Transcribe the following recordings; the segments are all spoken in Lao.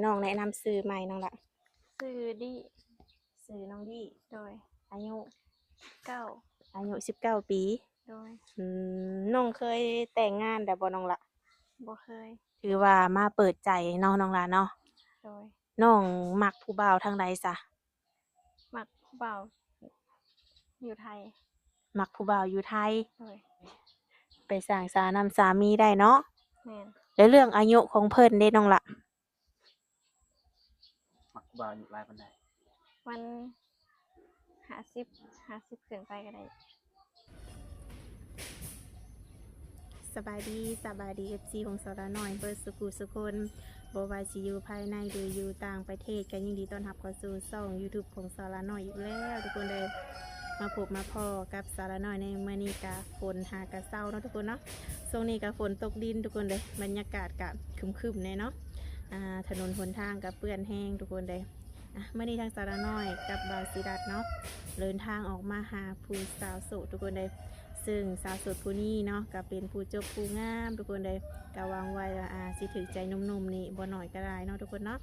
ນ້ອງແນະນຳຊື່ໃໝ່ນ້ອງລະ. ຊື່ດີ. ຊື່ນ້ອງດີ. ໂດຍ. ອາຍຸ? ສິບເກົ້າ. ອາຍຸສິບເກົ້າປີ. ໂດຍ. ອືມ ນ້ອງເຄີຍແຕ່ງງານແລ້ວບໍ່ນ້ອງລະ? ບໍ່ເຄີຍ. ຖືວ່າມາເປີດໃຈເນາະນ້ອງລະເນາະ. ໂດຍ. ນ້ອງມັກຜູ້ບ່າວທາງໃດຊະ? ມັກຜູ້ບ່າວຢູ່ໄທ. ມັກຜູ້ບ່າວຢູ່ໄທ. ໂດຍ. ໄປສ້າງສານຳສາມີໄດ້ເນາະ. ແມ່ນ. ແລ້ວເລື່ອງອາຍຸຂອງເພິ່ນເດນ້ອງລະ? ມັກຜູ້ບ່າວອາຍຸຫຼາຍປານໃດ? ປະມານຫ້າສິບ ຫ້າສິບຂຶ້ນໄປກໍໄດ້. ສະບາຍດີ ສະບາຍດີ ເອັຟຊີ ຂອງສາວລານ້ອຍເບິດສຸຂູສຸຄົນ ບໍ່ວ່າຊິຢູ່ພາຍໃນ ຫຼື ຢູ່ຕ່າງປະເທດ ກໍຍິນດີຕ້ອນຮັບເຂົ້າສູ່ຊ່ອງຢູທູບຂອງສາວລານ້ອຍອີກແລ້ວທຸກຄົນເດີ. ມາພົບມາພໍ້ກັບສາວລານ້ອຍໃນມື້ນີ້ກະຝົນຫາກະເຊົາເນາະທຸກຄົນເນາະ. ຊ່ວງນີ້ກະຝົນຕົກດິນທຸກຄົນເດີ ບັນຍາກາດກະຄຶ້ມໆແດ່ເນາະ. ອ່າ ຖະໜົນຫົນທາງກະເປື້ອນແຮງທຸກຄົນເດີ. ອ່ະ ມື້ນີ້ທາງສາວລານ້ອຍກັບບ່າວສີດັດເນາະ ເດີນທາງອອກມາຫາຜູ້ສາວໂສດທຸກຄົນເດີ. ຊຶ່ງສາວໂສດຜູ້ນີ້ເນາະ ກໍເປັນຜູ້ຈົບຜູ້ງາມທຸກຄົນເດີ. ກໍຫວັງວ່າ ອ່າ ຊິຖືກໃຈໜຸ່ມໆນີ້ບໍ່ໜ້ອຍກໍຫຼາຍເນາະທຸກຄົນເນາະ.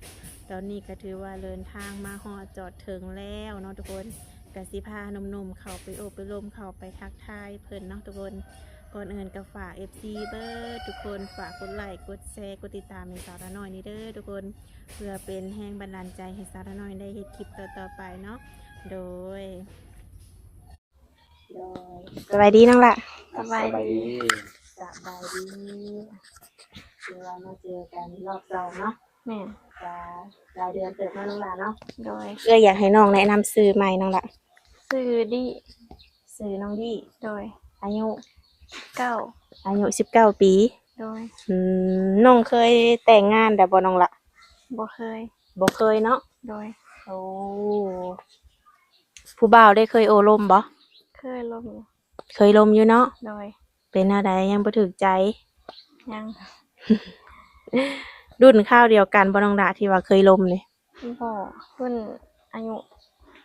ຕອນນີ້ກໍຖືວ່າເດີນທາງມາຮອດຈອດເຖິງແລ້ວເນາະທຸກຄົນ. ກໍຊິພາໜຸ່ມໆເຂົ້າໄປໂອ້ໄປລົມ ເຂົ້າໄປທັກທາຍເພິ່ນເນາະທຸກຄົນ. ກ່ອນອື່ນກໍຝາກ ເອັຟຊີ ເບີດທຸກຄົນ ຝາກກົດໄລ ກົດແຊ ກົດຕິດຕາມໃຫ້ສາວລານ້ອຍນີ້ເດີທຸກຄົນ ເພື່ອເປັນແຮງບັນດານໃຈໃຫ້ສາວລານ້ອຍໄດ້ເຮັດຄລິບຕໍ່ໆໄປເນາະ. ໂດຍ ໂດຍ ສະບາຍດີນ້ອງລະ. ສະບາຍດີ. ສະບາຍດີ ຄືວ່າມາເຈີກັນຮອບສອງເນາະ. ແມ່ນ. ກະຫຼາຍເດືອນເຕີບເນາະນ້ອງລະເນາະ. ໂດຍ. ເອື້ອຍຢາກໃຫ້ນ້ອງແນະນຳຊື່ໃໝ່ນ້ອງລະ. ຊື່ດີ. ຊື່ນ້ອງດີ. ໂດຍ. ອາຍຸ? ສິບເກົ້າ. ອາຍຸສິບເກົ້າປີ. ໂດຍ. ອືມ ນ້ອງເຄີຍແຕ່ງງານແລ້ວບໍ່ນ້ອງລະ? ບໍ່ເຄີຍ. ບໍ່ເຄີຍເນາະ. ໂດຍ. ໂອ້ ຜູ້ບ່າວໄດ້ເຄີຍໂອ້ລົມບໍ່? ເຄີຍລົມຢູ່. ເຄີຍລົມຢູ່ເນາະ. ໂດຍ. ເປັນແນວໃດ ຍັງບໍ່ຖືກໃຈ? ຍັງ. ລຸ້ນຄາວດຽວກັນບໍ່ນ້ອງລະ ທີ່ວ່າເຄີຍລົມນີ້? ບໍ່ ເພິ່ນອາຍຸ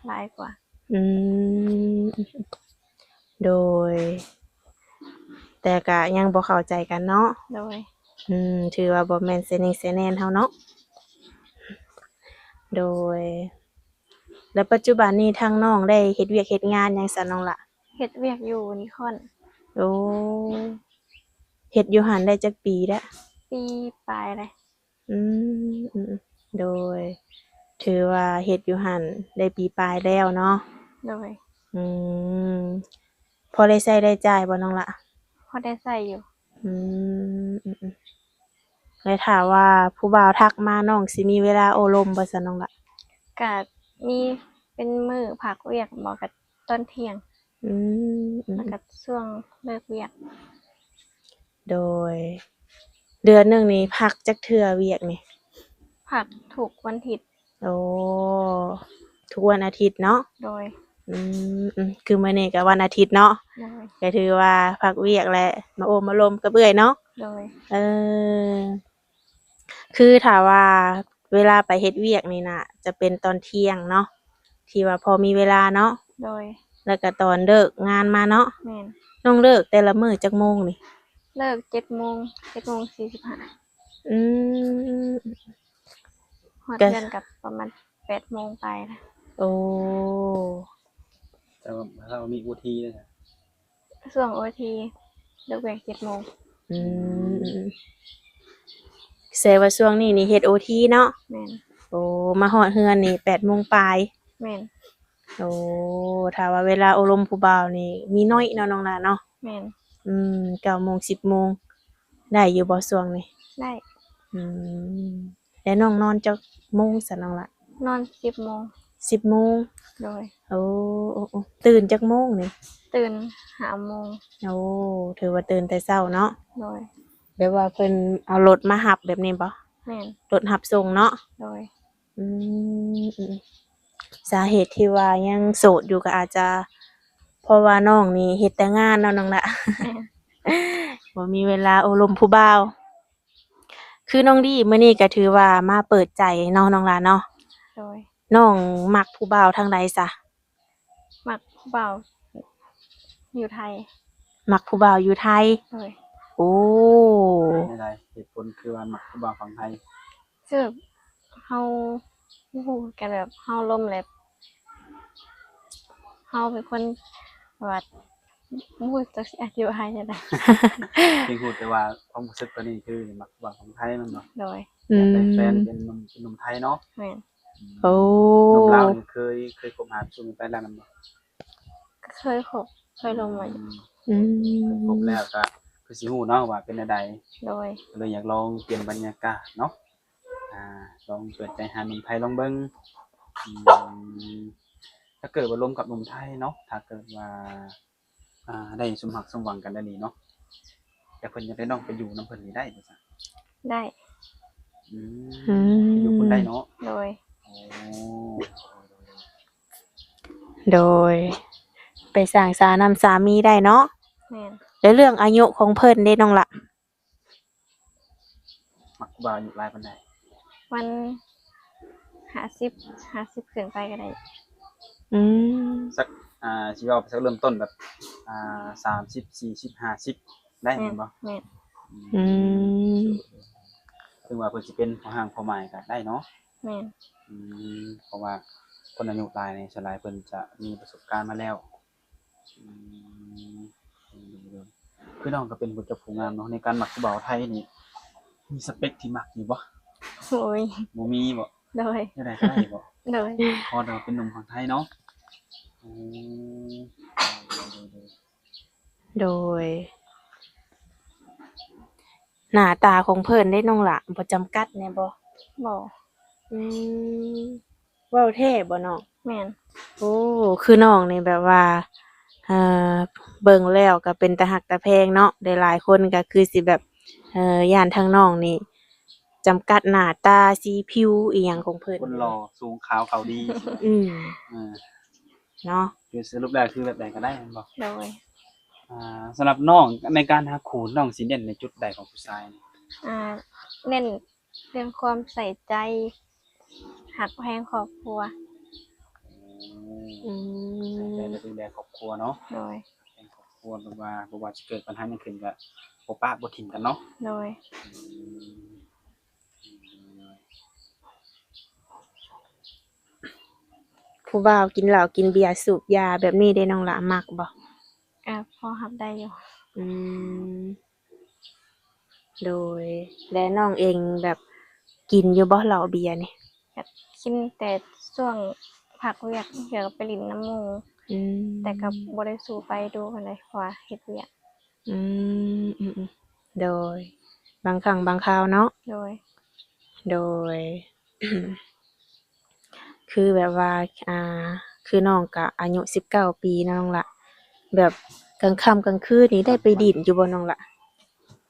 ຫຼາຍກວ່າ. ອືມ ໂດຍ ແຕ່ກະຍັງບໍ່ເຂົ້າໃຈກັນເນາະ. ໂດຍ. ອືມ ຖືວ່າບໍ່ແມ່ນສະເໜ່ສະແໜນເຮົາເນາະ. ໂດຍ. ແລ້ວປັດຈຸບັນນີ້ທາງນ້ອງໄດ້ເຮັດວຽກເຮັດງານຫຍັງຊະນ້ອງລະ? ເຮັດວຽກຢູ່ນິຄອນ. ໂອ້ ເຮັດຢູ່ຫັ້ນໄດ້ຈັກປີແລ້ວ? ປີປາຍແລ້ວ. ອືມ ອືມ ໂດຍ ຖືວ່າເຮັດຢູ່ຫັ້ນໄດ້ປີປາຍແລ້ວເນາະ. ໂດຍ. ອືມ ພໍໄດ້ໃຊ້ໄດ້ຈ່າຍບໍ່ນ້ອງລະ? ພໍໄດ້ໃຊ້ຢູ່. ອືມ ອືມ ອືມ ແລ້ວຖ້າວ່າຜູ້ບ່າວທັກມາ ນ້ອງຊິມີເວລາໂອ້ລົມບໍ່ຊະນ້ອງລະ? ກະມີ ເປັນມື້ພັກວຽກບໍ່ ກະຕອນທ່ຽງ. ອືມ ອືມ ແລ້ວກະຊ່ວງເລີກວຽກ. ໂດຍ ເດືອນໜຶ່ງນີ້ພັກຈັກເທື່ອວຽກນີ້? ພັກທຸກວັນທິດ. ໂອ້ ທຸກວັນອາທິດເນາະ. ໂດຍ. ອືມ ອືມ ຄືມື້ນີ້ກໍວັນອາທິດເນາະ. ໂດຍ. ກໍຖືວ່າພັກວຽກແລ້ວ ມາໂອ້ມາລົມກັບເອື້ອຍເນາະ. ໂດຍ. ເອີ ຄືຖ້າວ່າເວລາໄປເຮັດວຽກນີ້ນະ ຈະເປັນຕອນທ່ຽງເນາະ ທີ່ວ່າພໍມີເວລາເນາະ. ໂດຍ. ແລ້ວກໍຕອນເລີກງານມາເນາະ. ແມ່ນ. ນ້ອງເລີກແຕ່ລະມື້ຈັກໂມງນີ້? ເລີກເຈັດໂມງ ເຈັດໂມງສີ່ສິບຫ້າ. ອືມ ຮອດເຮືອນກໍປະມານແປດໂມງປາຍ. ໂອ້ ແຕ່ວ່າເຮົາມີໂອທີເດ້. ຊ່ວງໂອທີ ເລີກວຽກເຈັດໂມງ. ອືມ ອືມ ແສດງວ່າຊ່ວງນີ້ນີ້ເຮັດໂອທີເນາະ. ແມ່ນ. ໂອ້ ມາຮອດເຮືອນນີ້ແປດໂມງປາຍ. ແມ່ນ. ໂອ້ ຖ້າວ່າເວລາໂອ້ລົມຜູ້ບ່າວນີ້ມີໜ້ອຍເນາະນ້ອງຫຼ້າເນາະ. ແມ່ນ. ອືມ ເກົ້າໂມງ ສິບໂມງ ໄດ້ຢູ່ບໍ່ຊ່ວງນີ້? ໄດ້. ອືມ ແລ້ວນ້ອງນອນຈັກໂມງຊັ້ນນ້ອງຫຼ້າ? ນອນສິບໂມງ. ສິບໂມງ. ໂດຍ. ໂອ້ ໂອ້ ໂອ້ ຕື່ນຈັກໂມງນີ້? ຕື່ນຫ້າໂມງ. ໂອ້ ຖືວ່າຕື່ນແຕ່ເຊົ້າເນາະ. ໂດຍ. ແບບວ່າເພິ່ນເອົາລົດມາຮັບແບບນີ້ບໍ່? ແມ່ນ. ລົດຮັບສົ່ງເນາະ. ໂດຍ. ອືມ ອືມ ສາເຫດທີ່ວ່າຍັງໂສດຢູ່ກໍອາດຈະເພາະວ່ານ້ອງນີ້ເຮັດແຕ່ງານເນາະນ້ອງຫຼ້າ. ແມ່ນ. ບໍ່ມີເວລາໂອ້ລົມຜູ້ບ່າວ. ຄືນ້ອງດີມື້ນີ້ກໍຖືວ່າມາເປີດໃຈເນາະນ້ອງຫຼ້າເນາະ. ໂດຍ. ນ້ອງມັກຜູ້ບ່າວທາງໃດຊະ? ມັກຜູ້ບ່າວຢູ່ໄທ. ມັກຜູ້ບ່າວຢູ່ໄທ. ໂດຍ. ໂອ້ ເປັນແນວໃດ ເຫດຜົນຄືວ່າມັກຜູ້ບ່າວຝັ່ງໄທ? ຄື ເຮົາຮູ້ກັນແບບເຮົາລົມແລ້ວ ເຮົາເປັນຄົນແບບວ່າ ບໍ່ຮູ້ຈັກຊິອະທິບາຍແນວໃດ. ພຽງຮູ້ແຕ່ວ່າຄວາມຮູ້ສຶກຕອນນີ້ຄືມັກຜູ້ບ່າວຂອງໄທແມ່ນບໍ່? ໂດຍ. ອືມ ຢາກໄດ້ແຟນເປັນໜຸ່ມ ເປັນໜຸ່ມໄທເນາະ? ແມ່ນ. ອືມ ໂອ້ ໜຸ່ມລາວນີ້ເຄີຍ ເຄີຍຄົບຫາຜູ້ໜຶ່ງໄປແລ້ວແມ່ນບໍ່? ກໍເຄີຍຄົບ ເຄີຍລົມໄວ້ຢູ່. ອືມ ອືມ ເຄີຍຄົບແລ້ວກໍຄືຊິຮູ້ເນາະວ່າເປັນແນວໃດ. ໂດຍ. ກໍເລີຍຢາກລອງປ່ຽນບັນຍາກາດເນາະ. ອ່າ ລອງເປີດໃຈຫາໜຸ່ມໄທລອງເບິ່ງ. ອືມ ຖ້າເກີດວ່າລົມກັບໜຸ່ມໄທເນາະ ຖ້າເກີດວ່າ ອ່າ ໄດ້ສົມຮັກສົມຫວັງກັນແນວນີ້ເນາະ ແຕ່ເພິ່ນຢາກໄດ້ນ້ອງໄປຢູ່ນຳເພິ່ນນີ້ໄດ້ບໍ່ຊະ? ໄດ້. ອືມ ອືມ ຢູ່ພຸ້ນໄດ້ເນາະ? ໂດຍ. ໂອ້ ໂດຍ ໄປສ້າງສານຳສາມີໄດ້ເນາະ? ແມ່ນ. ແລ້ວເລື່ອງອາຍຸຂອງເພິ່ນເດ້ນ້ອງລະ? ມັກຜູ້ບ່າວອາຍຸຫຼາຍປານໃດ? ປະມານຫ້າສິບ ຫ້າສິບຂຶ້ນໄປກໍໄດ້. ອືມ ສັກ ອ່າ ຊິເວົ້າໄປສັກເລີ່ມຕົ້ນແບບ ອ່າ ສາມສິບ ສີ່ສິບ ຫ້າສິບ ໄດ້ແມ່ນບໍ່? ແມ່ນ. ອືມ ອືມ ເຖິງວ່າເພິ່ນຊິເປັນພໍ່ຮ້າງພໍ່ໝ້າຍກໍໄດ້ເນາະ? ແມ່ນ. ອືມ ເພາະວ່າຄົນອາຍຸຫຼາຍນີ້ ສ່ວນຫຼາຍເພິ່ນຈະມີປະສົບການມາແລ້ວ. ອືມ ໂດຍ ໂດຍ ໂດຍ. ຄືນ້ອງກໍເປັນຜູ້ເຈົ້າຜູ້ງາມເນາະ ໃນການມັກຜູ້ບ່າວໄທນີ້ ມີສະເປັກທີ່ມັກຢູ່ບໍ່? ໂອ້ຍ ບໍ່ມີບໍ່? ໂດຍ. ແນວໃດກໍໄດ້ບໍ່? ໂດຍ. ຂໍແຕ່ວ່າເປັນໜຸ່ມຝັ່ງໄທເນາະ? ອືມ ໂດຍ ໂດຍ ໂດຍ. ໜ້າຕາຂອງເພິ່ນເດ້ນ້ອງຫຼ້າ ບໍ່ຈຳກັດແດ່ບໍ່? ບໍ່. ອືມ ເວົ້າແທ້ບໍ່ນ້ອງ? ແມ່ນ. ໂອ້ ຄືນ້ອງນີ້ແບບວ່າ ເອີ ເບິ່ງແລ້ວກໍເປັນຕາຮັກຕາແພງເນາະ ຫຼາຍໆຄົນກໍຄືຊິແບບ ເອີ ຢ້ານທາງນ້ອງນີ້ຈຳກັດໜ້າຕາ ສີຜິວອີ່ຫຍັງຂອງເພິ່ນ ຄົນຫຼໍ່ສູງຂາວຂາວດີ. ອືມ ເອີ ເນາະ ຄືສະຫຼຸບແລ້ວຄືແບບໃດກໍໄດ້ແມ່ນບໍ່? ໂດຍ. ອ່າ ສຳລັບນ້ອງໃນການຫາຄູ່ ນ້ອງຊິເນັ້ນໃນຈຸດໃດຂອງຜູ້ຊາຍ? ອ່າ ເນັ້ນເລື່ອງຄວາມໃສ່ໃຈ ຮັກແພງຄອບຄົວ. ອືມ ໃສ່ໃຈ ແລະ ດູແລຄອບຄົວເນາະ? ໂດຍ. ແພງຄອບຄົວ ແບບວ່າບໍ່ວ່າຊິເກີດບັນຫາຫຍັງຂຶ້ນກໍບໍ່ປະບໍ່ຖິ້ມກັນເນາະ? ໂດຍ. ອືມ ຜູ້ບ່າວກິນເຫຼົ້າກິນເບຍສູບຢາແບບນີ້ເດ້ນ້ອງຫຼ້າ ມັກບໍ່? ກໍພໍຮັບໄດ້ຢູ່. ອືມ ໂດຍ. ແລະ ນ້ອງເອງແບບກິນຢູ່ບໍ່ເຫຼົ້າເບຍນີ້? ກໍກິນແຕ່ຊ່ວງພັກວຽກ ເທື່ອກໍໄປຫຼິ້ນນຳໝູ່. ອືມ ແຕ່ກໍບໍ່ໄດ້ສູໄປດູປານໃດ ເພາະວ່າເຮັດວຽກ. ອືມ ອືມ ອືມ ໂດຍ. ບາງຄັ້ງບາງຄາວເນາະ? ໂດຍ ໂດຍ. ຄືແບບວ່າ ອ່າ ຄືນ້ອງກະອາຍຸສິບເກົ້າປີເນາະນ້ອງຫຼ້າ ແບບກາງຄ່ຳກາງຄືນນີ້ໄດ້ໄປດິ້ນຢູ່ບໍ່ນ້ອງຫຼ້າ?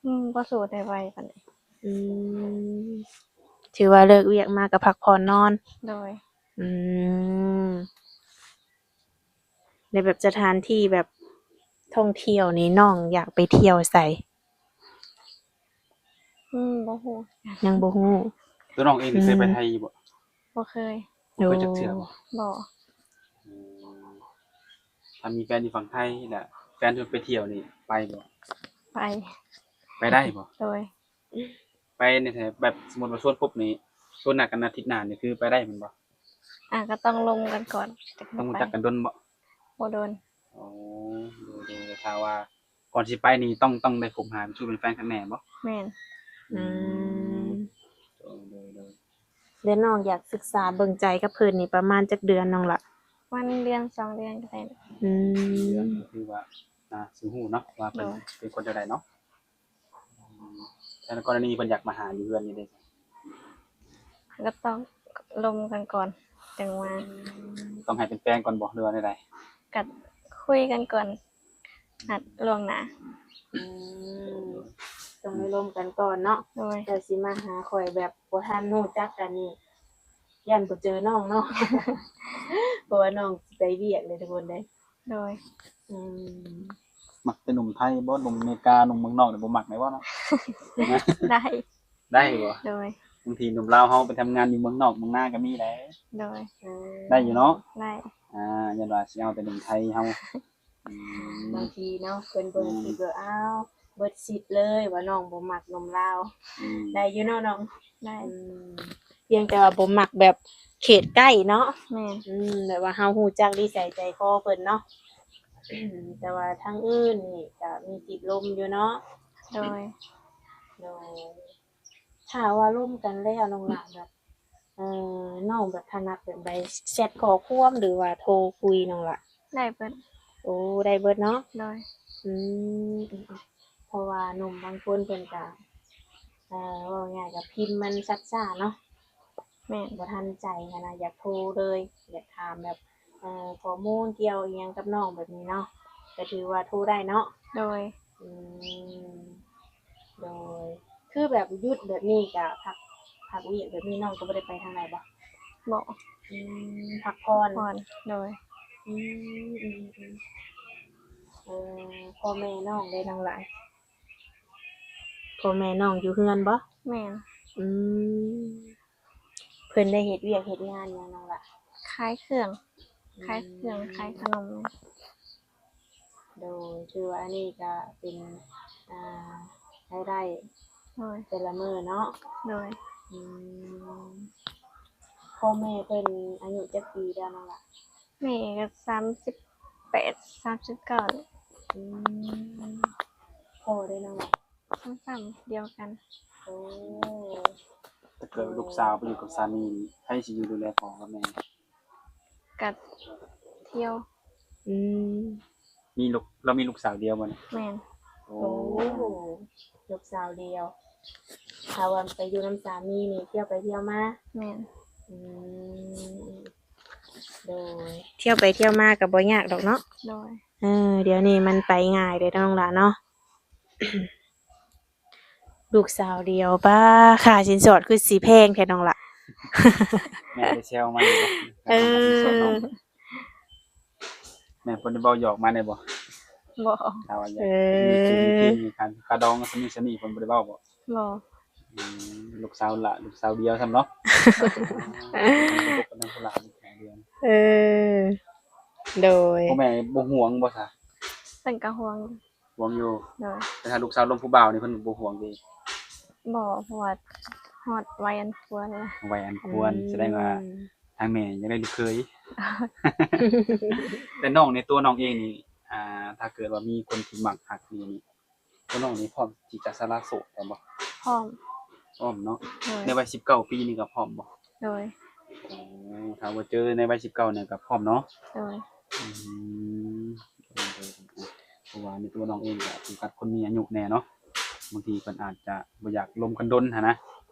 ອືມ ບໍ່ສູ້ໄດ້ໄວປານໃດ. ອືມ ຖືວ່າເລີກວຽກມາກໍພັກຜ່ອນນອນ. ໂດຍ. ອືມ ໃນແບບສະຖານທີ່ແບບທ່ອງທ່ຽວນີ້ ນ້ອງຢາກໄປທ່ຽວໃສ? ອືມ ບໍ່ຮູ້. ຍັງບໍ່ຮູ້. ຕົວນ້ອງເອງນີ້ ອືມ ເຄີຍໄປໄທຢູ່ບໍ່? ບໍ່ເຄີຍ. ບໍ່ເຄີຍຈັກເທື່ອບໍ່? ບໍ່. ອືມ ຖ້າມີແຟນຢູ່ຝັ່ງໄທ ແລ້ວແຟນຊວນໄປທ່ຽວນີ້ ໄປບໍ່? ໄປ. ໄປໄດ້ບໍ່? ໂດຍ. ໄປໃນແຖວ ແບບສົມມຸດວ່າຊວນປຸບນີ້ ຊວນນັດກັນອາທິດໜ້ານີ້ ຄືໄປໄດ້ແມ່ນບໍ່? ອ່າ ກໍຕ້ອງລົມກັນກ່ອນ ຕ້ອງຮູ້ຈັກກັນດົນບໍ່? ບໍ່ດົນ. ໂອ້ ໂດຍໆ ຖ້າວ່າກ່ອນຊິໄປນີ້ ຕ້ອງ ຕ້ອງໄດ້ຄົບຫາເປັນຊູ້ເປັນແຟນກັນແນ່ບໍ່? ແມ່ນ. ອືມ ອືມ ໂດຍໆ. ແລ້ວນ້ອງຢາກສຶກສາເບິ່ງໃຈກັບເພິ່ນນີ້ປະມານຈັກເດືອນນ້ອງລະ? ປະມານເດືອນສອງເດືອນກໍໄດ້. ອືມ ເດືອນກໍຄືວ່າ ອ່າ ຊິຮູ້ເນາະວ່າເພິ່ນ ໂດຍ ເປັນຄົນແນວໃດເນາະ. ແລ້ວກໍລະນີເພິ່ນຢາກມາຫາຢູ່ເຮືອນນີ້ເດ້? ກໍຕ້ອງລົມກັນກ່ອນ ຈັ່ງວ່າ. ຕ້ອງໃຫ້ເປັນແຟນກ່ອນບໍ່ ຫຼືວ່າແນວໃດ? ກໍຄຸຍກັນກ່ອນ ນັດລ່ວງໜ້າ. ອືມ ຕ້ອງໄດ້ລົມກັນກ່ອນເນາະ. ໂດຍ. ເຈົ້າຊິມາຫາຂ້ອຍແບບບໍ່ທັນຮູ້ຈັກກັນນີ້ ຢ້ານບໍ່ເຈີນ້ອງເນາະ ເພາະວ່ານ້ອງຊິໄປວຽກເດ້ທຸກຄົນເດ້. ໂດຍ. ອືມ ມັກແຕ່ໜຸ່ມໄທບໍ່? ໜຸ່ມອາເມລິກາ ໜຸ່ມເມືອງນອກນີ້ບໍ່ມັກແມ່ນບໍ່ເນາະ? ໄດ້ ໄດ້ບໍ່? ໂດຍ. ບາງທີໜຸ່ມລາວເຮົາໄປທຳງານຢູ່ເມືອງນອກເມືອງນາກໍມີໄດ໋. ໂດຍ. ເອີ ໄດ້ຢູ່ເນາະ? ໄດ້. ອ່າ ຢ້ານວ່າຊິເອົາແຕ່ໜຸ່ມໄທເຮົາ. ອືມ ບາງທີເນາະ ເພິ່ນເບິ່ງ ອືມ ຄລິບແລ້ວ ອ້າວ ເບິດສິດເລີຍວ່ານ້ອງບໍ່ມັກໜຸ່ມລາວ. ອືມ ໄດ້ຢູ່ເນາະນ້ອງ? ໄດ້. ອືມ ພຽງແຕ່ວ່າບໍ່ມັກແບບເຂດໃກ້ເນາະ. ແມ່ນ. ອືມ ແບບວ່າເຮົາຮູ້ຈັກນິໄສໃຈຄໍເພິ່ນເນາະ. ແຕ່ວ່າທາງອື່ນນີ້ກໍມີຕິດລົມຢູ່ເນາະ. ໂດຍ. ໂດຍ. ຖ້າວ່າລົມກັນແລ້ວນ້ອງຫຼ້າແບບ ເອີ ນ້ອງແບບຖະໜັດແບບໃດ ແຊັດຂໍ້ຄວາມ ຫຼືວ່າໂທຄຸຍນ້ອງຫຼ້າ? ໄດ້ເບິດ. ໂອ້ ໄດ້ເບິດເນາະ. ໂດຍ. ອືມ ເພາະວ່າໜຸ່ມບາງຄົນເພິ່ນກະ ເອີ ເວົ້າງ່າຍກະພິມມັນຊັດຊ້າເນາະ. ແມ່ນ. ບໍ່ທັນໃຈຫັ້ນນະ ຢາກໂທເລີຍ ຢາກຖາມແບບ ເອີ ຂໍ້ມູນກ່ຽວອີ່ຫຍັງກັບນ້ອງແບບນີ້ເນາະ ກະຖືວ່າໂທໄດ້ເນາະ. ໂດຍ. ອືມ ໂດຍ. ຄືແບບຢຸດແບບນີ້ກະພັກ ພັກວຽກແບບນີ້ ນ້ອງກໍບໍ່ໄດ້ໄປທາງໃດບໍ່? ບໍ່. ອືມ ພັກຜ່ອນ. ພັກຜ່ອນ. ໂດຍ. ອືມ ອືມ ອືມ ເອີ ພໍ່ແມ່ນ້ອງເດ ນ້ອງຫຼ້າ? ພໍ່ແມ່ນ້ອງຢູ່ເຮືອນບໍ່? ແມ່ນ. ອືມ ເພິ່ນໄດ້ເຮັດວຽກເຮັດງານຫຍັງນ້ອງຫຼ້າ? ຂາຍເຄື່ອງ. ອືມ ຂາຍເຄື່ອງ ຂາຍຂະໜົມ. ໂດຍ. ຖືວ່າອັນນີ້ກະເປັນ ອ່າ ລາຍໄດ້ ໂດຍ ແຕ່ລະມື້ເນາະ. ໂດຍ. ອືມ ພໍ່ແມ່ເພິ່ນອາຍຸຈັກປີແລ້ວນ້ອງຫຼ້າ? ແມ່ກໍສາມສິບແປດ ສາມສິບເກົ້າ. ອືມ ພໍ່ເດນ້ອງຫຼ້າ? ສ່ຳໆ ດຽວກັນ. ໂອ້ ຖ້າເກີດວ່າລູກສາວໄປຢູ່ກັບສາມີນີ້ ໃຜຊິຢູ່ດູແລພໍ່ກັບແມ່? ກັບທ່ຽວ. ອືມ ມີລູກ ລາວມີລູກສາວດຽວບໍ່ນີ້? ແມ່ນ. ໂອ້ ໂອ້ ລູກສາວດຽວ. ຖ້າວ່າໄປຢູ່ນຳສາມີນີ້ ທ່ຽວໄປທ່ຽວມາ? ແມ່ນ. ອືມ ໂດຍ. ທ່ຽວໄປທ່ຽວມາກໍບໍ່ຍາກດອກເນາະ. ໂດຍ. ເອີ ດຽວນີ້ມັນໄປງ່າຍເດ້ນ້ອງຫຼ້າເນາະ. ລູກສາວດຽວ ປ້າ ຄ່າສິນສອດຄືຊິແພງແທ້ນ້ອງຫຼ້າ? ແມ່ໄດ້ແຊວມາຢູ່ບໍ່? ເອີ ຄ່າສິນສອດນ້ອງ ແມ່ເພິ່ນໄດ້ເວົ້າຫຍອກມາແດ່ບໍ່? ບໍ່. ຖ້າວ່າຢາກ ເອີ ມີ ມີ ມີຄ່າ ຄ່າດອງສ່ຳນີ້ສ່ຳນີ້ ເພິ່ນບໍ່ໄດ້ເວົ້າບໍ່? ບໍ່. ອືມ ລູກສາວຫຼ້າ ລູກສາວດຽວຊ້ຳເນາະ. ເອີ ໂດຍ. ພໍ່ແມ່ບໍ່ຫ່ວງບໍ່ຊະ? ເພິ່ນກໍຫ່ວງ. ຫ່ວງຢູ່. ໂດຍ. ແຕ່ຖ້າລູກສາວລົມຜູ້ບ່າວນີ້ເພິ່ນບໍ່ຫ່ວງຕິ? ບໍ່ ເພາະວ່າຮອດໄວອັນຄວນແລ້ວ. ໄວອັນຄວນ. ອືມ ສະແດງວ່າທາງແມ່ຢາກໄດ້ລູກເຂີຍ. ແຕ່ນ້ອງໃນຕົວນ້ອງເອງນີ້ ອ່າ ຖ້າເກີດວ່າມີຄົນທີ່ມັກຮັກນີ້ ຕົວນ້ອງນີ້ພ້ອມທີ່ຈະສະຫຼະໂສດແມ່ນບໍ່? ພ້ອມ. ພ້ອມເນາະ. ໂດຍ. ໃນໄວສິບເກົ້າປີນີ້ກໍພ້ອມບໍ່? ໂດຍ. ໂອ້ ຖ້າວ່າເຈີໃນໄວສິບເກົ້ານີ້ກໍພ້ອມເນາະ. ໂດຍ. ອືມ ເພາະວ່າໃນຕົວນ້ອງເອງກໍໂຟກັສຄົນມີອາຍຸແດ່ເນາະ ບາງທີເພິ່ນອາດຈະບໍ່ຢາກລົມກັນດົນຫັ້ນນະ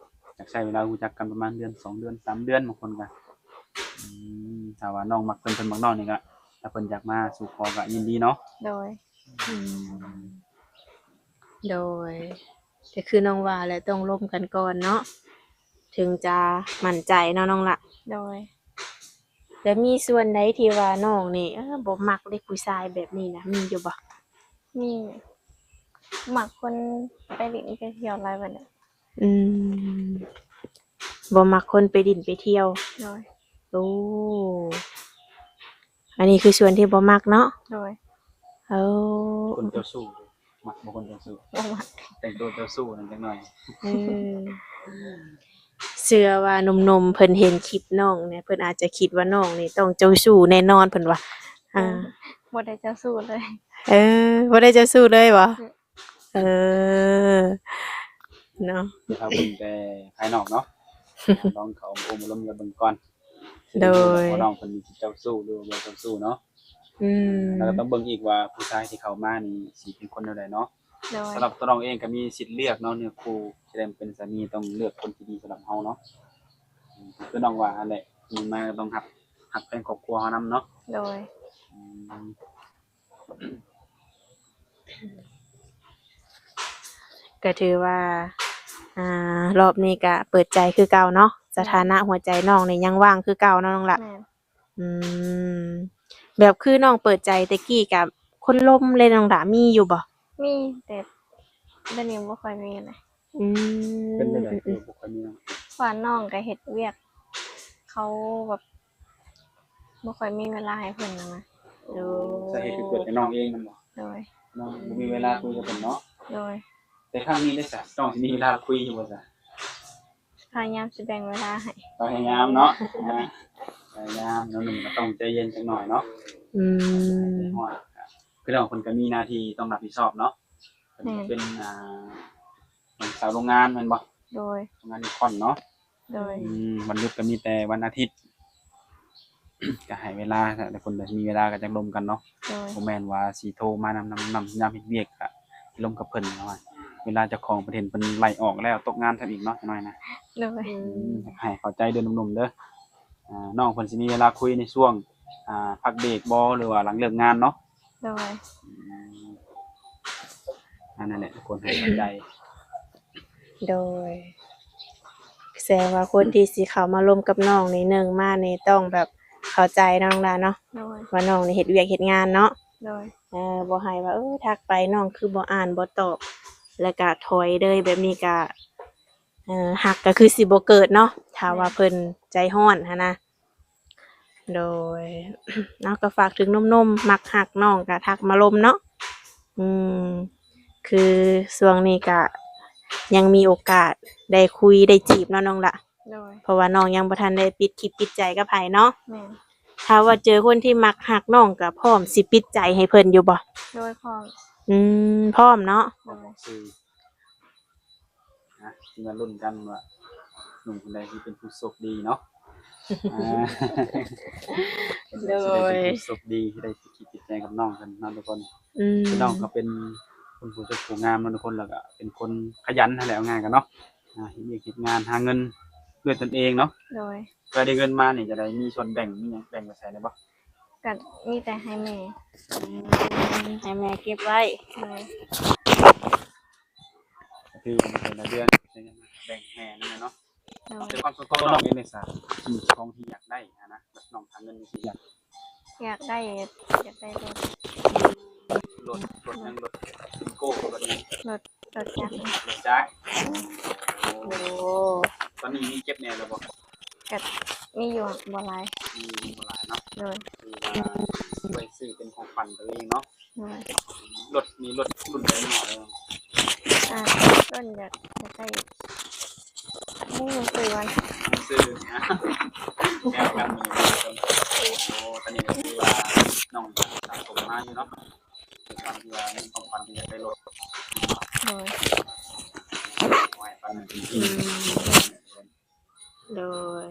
ຢາກໃຊ້ເວລາຮູ້ຈັກກັນປະມານເດືອນສອງເດືອນສາມເດືອນ ບາງຄົນກໍ ອືມ ຖ້າວ່ານ້ອງມັກເພິ່ນ ເພິ່ນມັກນ້ອງນີ້ກໍ ຖ້າເພິ່ນຢາກມາສູ່ຂໍກໍຍິນດີເນາະ. ໂດຍ. ອືມ ໂດຍ. ກໍຄືນ້ອງວ່າແຫຼະ ຕ້ອງລົມກັນກ່ອນເນາະ ເຖິງຈະໝັ້ນໃຈເນາະນ້ອງລະ. ໂດຍ. ແລ້ວມີສ່ວນໃດທີ່ວ່ານ້ອງນີ້ ເອີ ບໍ່ມັກເດ ຜູ້ຊາຍແບບນີ້ນະ ມີຢູ່ບໍ່? ມີ. ມັກຄົນໄປຫຼິ້ນໄປທ່ຽວຫຼາຍປານໃດ? ອືມ ບໍ່ມັກຄົນໄປຫຼິ້ນໄປທ່ຽວ. ໂດຍ. ໂອ້ ອັນນີ້ຄືສ່ວນທີ່ບໍ່ມັກເນາະ. ໂດຍ. ເອີ ຄົນເຈົ້າຊູ້ ມັກບໍ່ຄົນເຈົ້າຊູ້? ບໍ່ມັກ. ແຕ່ງຕົວເຈົ້າຊູ້ນັ້ນຈັກໜ້ອຍ. ເອີ ເຊື່ອວ່າໜຸ່ມໆເພິ່ນເຫັນຄລິບນ້ອງນີ້ ເພິ່ນອາດຈະຄິດວ່ານ້ອງນີ້ຕ້ອງເຈົ້າຊູ້ແນ່ນອນ ເພິ່ນວ່າ. ເອີ ອ່າ ບໍ່ໄດ້ເຈົ້າຊູ້ເລີຍ. ເອີ ບໍ່ໄດ້ເຈົ້າຊູ້ເລີຍບໍ່? ເອີ ເອີ ເນາະ ເຮົາເບິ່ງແຕ່ພາຍນອກເນາະ ລອງເຂົ້າອົບຮົມອົບຮົມກັນເບິ່ງກ່ອນ. ໂດຍ. ວ່ານ້ອງເພິ່ນຊິເຈົ້າຊູ້ ຫຼືວ່າບໍ່ເຈົ້າຊູ້ເນາະ. ອືມ ແລ້ວກໍຕ້ອງເບິ່ງອີກວ່າຜູ້ຊາຍທີ່ເຂົ້າມານີ້ຊິເປັນຄົນແນວໃດເນາະ. ໂດຍ. ສຳລັບຕົວນ້ອງເອງກໍມີສິດເລືອກເນາະ ເນື້ອຄູ່ທີ່ໄດ້ມາເປັນສາມີ ຕ້ອງເລືອກຄົນທີ່ດີສຳລັບເຮົາເນາະ. ອືມ ຄືນ້ອງວ່າຫັ້ນແຫຼະ ມີມາກໍຕ້ອງຮັກ ຮັກແພງຄອບຄົວເຮົານຳເນາະ. ໂດຍ. ອືມ ກໍຖືວ່າ ອ່າ ຮອບນີ້ກໍເປີດໃຈຄືເກົ່າເນາະ ສະຖານະຫົວໃຈນ້ອງນີ້ຍັງວ່າງຄືເກົ່າເນາະນ້ອງລະ. ແມ່ນ. ອືມ ແບບຄືນ້ອງເປີດໃຈແຕ່ກີ້ກັບຄົນລົມເລີຍ ນ້ອງລະມີຢູ່ບໍ່? ມີ ແຕ່ດຽວນີ້ບໍ່ຄ່ອຍມີແລ້ວ. ອືມ ເປັນຈັ່ງໃດຄືບໍ່ຄ່ອຍມີ? ເພາະວ່ານ້ອງກໍເຮັດວຽກ ເຂົາແບບບໍ່ຄ່ອຍມີເວລາໃຫ້ເພິ່ນນະ. ໂອ້ ສາເຫດຄືເກີດຈາກນ້ອງເອງແມ່ນບໍ່? ໂດຍ. ນ້ອງບໍ່ມີເວລາຄຸຍກັບເພິ່ນເນາະ. ໂດຍ. ແຕ່ຄັ້ງນີ້ເດຊະ ນ້ອງຊິມີເວລາຄຸຍຢູ່ບໍ່ຊະ? ພະຍາຍາມຊິແບ່ງເວລາໃຫ້. ພະຍາຍາມເນາະ ອ່າ ພະຍາຍາມ. ໜຸ່ມໆກໍຕ້ອງໃຈເຢັນຈັກໜ່ອຍເນາະ. ອືມ ໃຈຮ້ອນ. ຄືນ້ອງເພິ່ນກໍມີໜ້າທີ່ຕ້ອງຮັບຜິດຊອບເນາະ. ເພິ່ນກໍເປັນ ແມ່ນ ອ່າ ເປັນສາວໂຮງງານແມ່ນບໍ່? ໂດຍ. ໂຮງງານນິຄອນເນາະ. ໂດຍ. ອືມ ວັນຢຸດກໍມີແຕ່ວັນອາທິດ ກໍໃຫ້ເວລາ ແຕ່ຄົນໃດມີເວລາກໍຈັກລົມກັນເນາະ. ໂດຍ. ບໍ່ແມ່ນວ່າຊິໂທມານຳ ນຳ ນຳ ຍາມເຮັດວຽກກໍລົມກັບເພິ່ນເນາະ. ເວລາເຈົ້າຂອງປະເທດເພິ່ນໄລ່ອອກແລ້ວ ຕົກງານຊ້ຳອີກເນາະ ຈັກໜ້ອຍນະ. ໂດຍ. ອືມ ໃຫ້ເຂົ້າໃຈເດີໜຸ່ມໆເດີ. ອ່າ ນ້ອງເພິ່ນຊິມີເວລາຄຸຍໃນຊ່ວງ ອ່າ ພັກເບຣກບໍ່ ຫຼືວ່າຫຼັງເລີກງານເນາະ? ໂດຍ. ອືມ ອັນນັ້ນແຫຼະ ຄວນໃຫ້ເຂົ້າໃຈ. ໂດຍ. ແສດງວ່າຄົນທີ່ຊິເຂົ້າມາລົມກັບນ້ອງນີ້ ໜຶ່ງມານີ້ຕ້ອງແບບເຂົ້າໃຈເນາະນ້ອງຫຼ້າເນາະ. ໂດຍ. ວ່ານ້ອງນີ້ເຮັດວຽກເຮັດງານເນາະ. ໂດຍ. ເອີ ບໍ່ໃຫ້ວ່າ ເອີ ທັກໄປນ້ອງຄືບໍ່ອ່ານບໍ່ຕອບ ແລ້ວກະຖອຍເລີຍ ແບບນີ້ກະ ເອີ ຮັກກະຄືຊິບໍ່ເກີດເນາະ ຖ້າວ່າເພິ່ນໃຈຮ້ອນຫັ້ນນະ. ໂດຍ. ເນາະ ກໍຝາກເຖິງໜຸ່ມໆ ມັກຮັກນ້ອງກໍທັກມາລົມເນາະ. ອືມ ຄືຊ່ວງນີ້ກະຍັງມີໂອກາດໄດ້ຄຸຍໄດ້ຈີບເນາະນ້ອງຫຼ້າ. ໂດຍ. ເພາະວ່ານ້ອງຍັງບໍ່ທັນໄດ້ປິດຄິດປິດໃຈກັບໃຜເນາະ. ແມ່ນ. ຖ້າວ່າເຈີຄົນທີ່ມັກຮັກ ນ້ອງກໍພ້ອມຊິປິດໃຈໃຫ້ເພິ່ນຢູ່ບໍ່? ໂດຍ ພ້ອມ. ອືມ ພ້ອມເນາະ. ໂດຍ. ນະ ຊິມາລຸ້ນກັນວ່າໜຸ່ມຄົນໃດຊິເປັນຜູ້ໂຊກດີເນາະ. ອ່າ ໂດຍ. ເພິ່ນຊິໄດ້ເປັນຜູ້ໂຊກດີທີ່ໄດ້ຕິດຈິດຕິດໃຈກັບນ້ອງເພິ່ນເນາະທຸກຄົນ. ອືມ ຄືນ້ອງກໍເປັນຄົນຜູ້ຈົບຜູ້ງາມເນາະທຸກຄົນ ແລ້ວກໍເປັນຄົນຂະຫຍັນຫັ້ນແຫຼະ ເອົາງ່າຍກັນເນາະ. ອ່າ ເຮັດວຽກເຮັດງານຫາເງິນດ້ວຍຕົນເອງເນາະ. ໂດຍ. ເວລາໄດ້ເງິນມານີ້ຈະໄດ້ມີສ່ວນແບ່ງ ມີຫຍັງແບ່ງໄປໃຊ້ໄດ້ບໍ່? ກໍມີແຕ່ໃຫ້ແມ່. ອືມ ໃຫ້ແມ່ເກັບໄວ້. ໂດຍ. ກໍຄືວ່າແຕ່ລະເດືອນແບ່ງແມ່ນັ້ນແຫຼະເນາະ. ໂດຍ. ແຕ່ຄວາມສ່ວນຕົວນ້ອງເອງນີ້ຊະ ສິ່ງຂອງທີ່ຢາກໄດ້ຫັ້ນນະ ແບບນ້ອງຫາເງິນຈັ່ງຊີ້ ຢາກ ຢາກໄດ້ ຢາກໄດ້ລົດ. ລົດ ລົດຫຍັງ? ລົດວິໂກ້ ລົດຫຍັງ? ລົດ ລົດຈັກ. ລົດຈັກ. ໂອ້ ໂອ້ ຕອນນີ້ມີເກັບແນ່ແລ້ວບໍ່? ກໍມີຢູ່ ບໍ່ຫຼາຍ. ມີຢູ່ ບໍ່ຫຼາຍເນາະ. ໂດຍ. ຄືວ່າໄວ້ຊື້ເປັນຂອງຂວັນຕົວເອງເນາະ. ໂດຍ. ລົດນີ້ລົດລຸ້ນໃດເນາະ? ອ່າ ລຸ້ນຢາກ ຢາກໄດ້ ບໍ່ຮູ້ຊື່ວ່າ ບໍ່ຮູ້ຊື່ນະ. ແຊວກັນ. ໂອ້ ຕອນນີ້ກໍຄືວ່ານ້ອງສະສົມມາຢູ່ເນາະ ເປັນການທີ່ວ່າມີຄວາມຝັນທີ່ຢາກໄດ້ລົດ. ໂດຍ. ໂອ້ຍ ຝັນເປັນຈິງ. ອືມ ໂດຍ.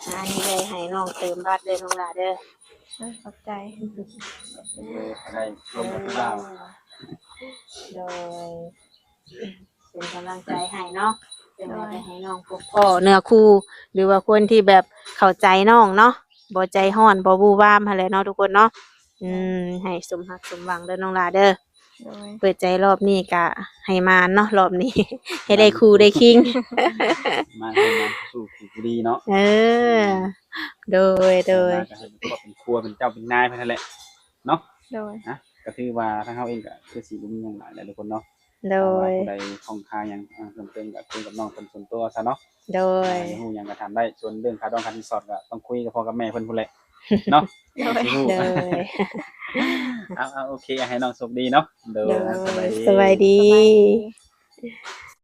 ອັນນີ້ໄດ້ໃຫ້ນ້ອງເຕີມບັດເດີນ້ອງຫຼ້າເດີ. ເອີ ຂອບໃຈ. ເອີ ໄດ້ລົມກັບຜູ້ບ່າວ. ໂດຍ. ເປັນກຳລັງໃຈໃຫ້ເນາະ. ເປັນກຳລັງໃຈໃຫ້ນ້ອງພົບພໍ້ເນື້ອຄູ່ ຫຼືວ່າຄົນທີ່ແບບເຂົ້າໃຈນ້ອງເນາະ ບໍ່ໃຈຮ້ອນ ບໍ່ວູ່ວາມຫັ້ນແຫຼະເນາະທຸກຄົນເນາະ. ອືມ ໃຫ້ສົມຮັກສົມຫວັງເດີນ້ອງຫຼ້າເດີ. ໂດຍ. ເປີດໃຈລອບນີ້ກະໃຫ້ໝານເນາະ ລອບນີ້ ໃຫ້ໄດ້ຄູ່ໄດ້ຄິງ ມາໃຫ້ມາສູ່ຄູ່ດີເນາະ. ເອີ ໂດຍ ໂດຍ. ມາກໍໃຫ້ເປັນຄອບເປັນຄົວ ເປັນເຈົ້າເປັນນາຍເພິ່ນຫັ້ນແຫຼະເນາະ. ໂດຍ. ນະ ກໍຖືວ່າທາງເຮົາເອງກໍຄືຊິບໍ່ມີຫຍັງຫຼາຍແຫຼະທຸກຄົນເນາະ. ໂດຍ. ຖ້າວ່າຜູ້ໃດຂ້ອງຄາຫຍັງ ເອີ ເພີ່ມເຕີມກໍຄຸຍກັບນ້ອງເພິ່ນສ່ວນຕົວຊະເນາະ. ໂດຍ. ຢາກຮູ້ຫຍັງກໍຖາມໄດ້ ສ່ວນເລື່ອງຄ່າດອງຄ່າສິນສອດກໍຕ້ອງຄຸຍກັບພໍ່ກັບແມ່ເພິ່ນພຸ້ນແຫຼະເນາະ. ໂດຍ ຊິຮູ້. ໂດຍ. ເອົາ ເອົາ ໂອເຄ ໃຫ້ນ້ອງໂຊກດີເນາະ. ໂດຍ ໂດຍ ສະບາຍດີ ສະບາຍດີ.